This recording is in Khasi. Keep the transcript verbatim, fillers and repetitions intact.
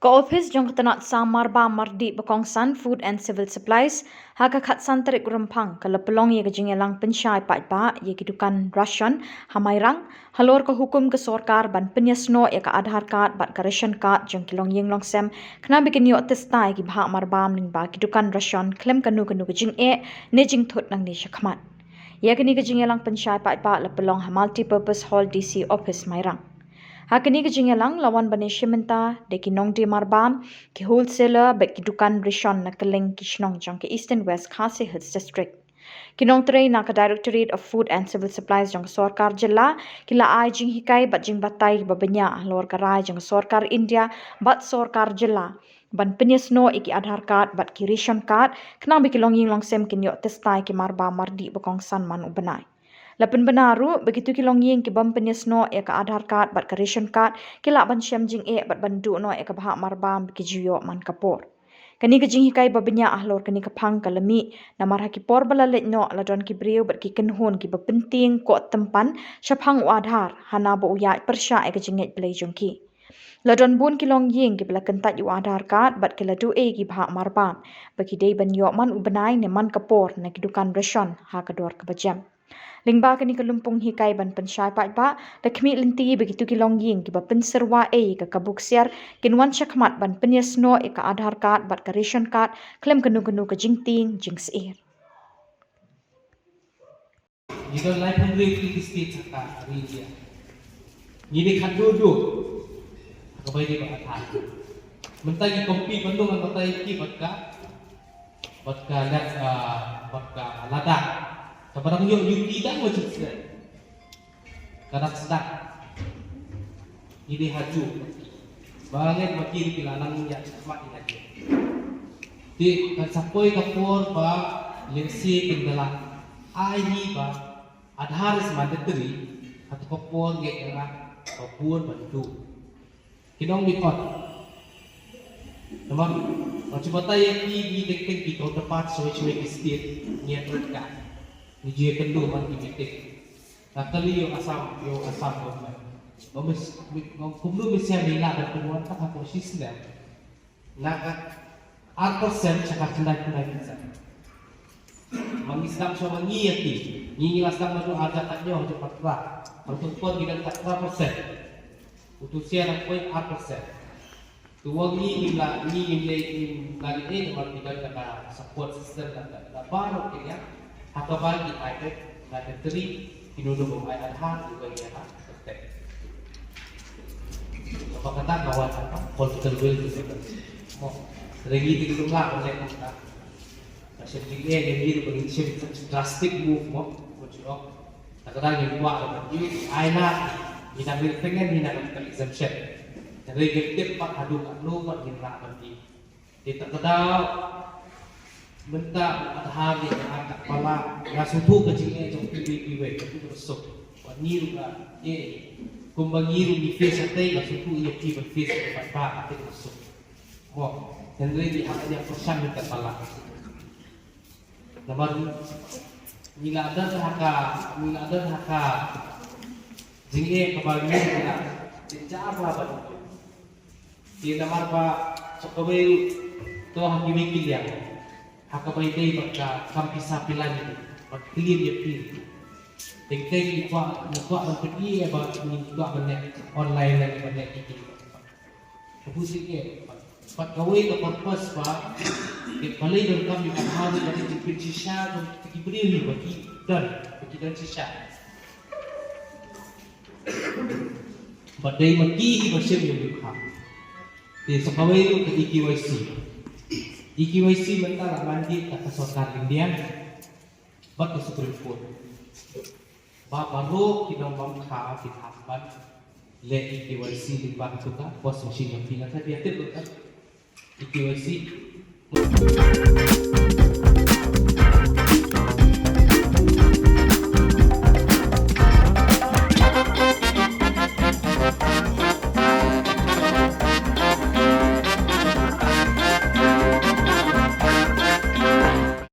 Ka ophis jong ka tnat sam marbam mardih bakongsan Food and Civil Supplies ha ka khatsan tarik Rymphang ka la pynlong ïa ka jingïalang pynshai paidbah ïa ki dukan ration ha Mairang halor ka hukum ka sorkar ban pynïasnoh ïa ka Aadhaar card bad ka ration card jong ki longïing longsem khnang ba kin ïoh test ïa ki bhah marbam lyngba ki dukan ration khlem kano kano ka jingeh ne jingthut nangne shakhmat. Ïa kane ka jingïalang pynshai paidbah la pynlong ha Multipurpose Hall D C Office Mairang. Ha kane ka jingïalang la wan ban ïashim bynta da ki nongdie marbam, ki wholesaler bad ki dukan ration na kylleng ki shnong jong ka Eastern West Khasi Hills District. Ki nongtrei na ka Directorate of Food and Civil Supplies jong ka sorkar jylla ki la ai jinghikai bad jingbatai ba bniah halor ka rai jong ka sorkar India bad sorkar jylla ban pynïasnoh ïa ki Aadhaar card bad ki ration card khnang ba ki longïing longsem kin ïoh test ïa ki marbam mardih bakongsan man u bnai. La pynbna ruh ba kito ki longïing ki bym pynïasnoh ïa ka Aadhaar card bad ka ration card ki lah ban shem jingeh bad ban duh noh ïa ka bhah marbam ba ki ju ïoh man ka por. Kane ka jinghikai ba bniah halor kane ka phang ka la mih namar ha ki por ba la leit noh la don ki briew bad ki kynhun kiba pyntieng koh tympan shaphang u Aadhaar hana ba u ïaid pyrshah ïa ka jingngeit Blei jong ki. La don bun ki longïing kiba la kyntait ïa u Aadhaar card bad ki la duh ei ïa ki bhah marbam ba ki dei ban ïoh man u bnai ne man ka por na ki dukan ration ha ka dor kaba jem. Lyngba kane ka lympung hikai ban pynshai paidbah, la khmih lynti ba kito ki longïing kiba pynsyrwa ei ïa ka kabu ksiar kin wan shakhmat ban pynïasnoh ïa ka Aadhaar card bad ka ration card khlem kano kano ka jingtieng jingsyier. Ngi don laiphew hynriew tylli ki state ha ka ri India. Ngi dei khatduh duh ha kaba ïadei bad Aadhaar. Mynta ngi compete ban long ngan batai ïa ki bad ka, bad ka Lad-, ah, bad ka Ladakh. Kaba dang ïoh U T dang ma jingsiat. Ka dang sdang. Ngi dei ha ju. Ba ngi ma ki ki la nang ïa ma ki ha ju. Te kan sa poi ka por ba lehse kin da la ai hi ba Aadhaar is mandatory, hato ka por ngeit ïa nga ba bun ban duh. Ki nong dei kot. Namar, nga shu batai ïa ki, ki teng teng ki counterpart shawei shawei ki state, ngi ïa trei ka. Ngi ju ïa kynduh man ki meeting. Nga kylli ïa u Assam, ïa u Assam government. Ba mys-, ba kumno mynsiem ngi lah ban pynwan tang hapoh shi snem na ka ar percent sha ka khyndai khyndai percent. Ma ngi sdang shuwa ma ngi ïa ki. Ngi ngi la sdang naduh ar hajar khatñiew haduh khatar. Hangto por ngi don khatar percent. Uto u sien nang poi ar percent. To wa ngi ngim la, ngi ngim leh, ngim la leh ei namar ngi don ka support system na ka, na baroh ki liang. Ha kaba ngi ai ka, na ka three, ki nongdie bym ai Aadhaar, ki bai ïa ha, perfect. Kaba kata ka wan ha ka political will to difference. Mo, hynrei ngi te ngim lah ban leh kumta. Ka shem jingeh ïa ngi ruh ba ngin shim such drastic move mo, mo jong. Te ka dang ngim kwah ban ïoh, ai na, ngi dang rit tyngen ngi na ka exemption. Hynrei ngim tip pat haduh katno pat ngin lah ban ïoh. Te ta ka daw mynta u Aadhaar ïa ka ar ka pala, nga sngewthuh ka jingeh jong phi kiwei kiwei, ka suk. Wat ngi ruh ka, eh, kumba ngi ruh ngi face ïa te, nga sngewthuh ïa phi ban face ïa ka pala, ka suk. Mo, hynrei ngi hap ïa pyrshang ïa ka pala. Namar ngi la don ha ka, ngi la don ha ka jingeh kaba ngi la jynjar bha bad. Te namar ba sa kawei to ha kiwei ki liang ha kaba ïadei bad ka kam pisa pila ngi bad clean ïa phi. Teng teng ngi kwah, ngi kwah ban pynïaid ba ngi kwah ban leh online lane ban leh kiti. Ka busi ke pat kawei ka purpose ba ke balei donkam ïa ka bha ba ki pyn shisha ba ki briew ba ki don, ba ki don shisha. Ba dei ma ki hi ba shem ïa ka. Te sa kawei ruh ka E K Y C. E K Y C mynta la mandate da ka sorkar India bad ka Supreme Court. Ba baroh ki nongbam kha ki hap ban leh E K Y C lyngba katu ka POS machine jong ki, nga tharai phi ïa tip ruh ka E K Y C.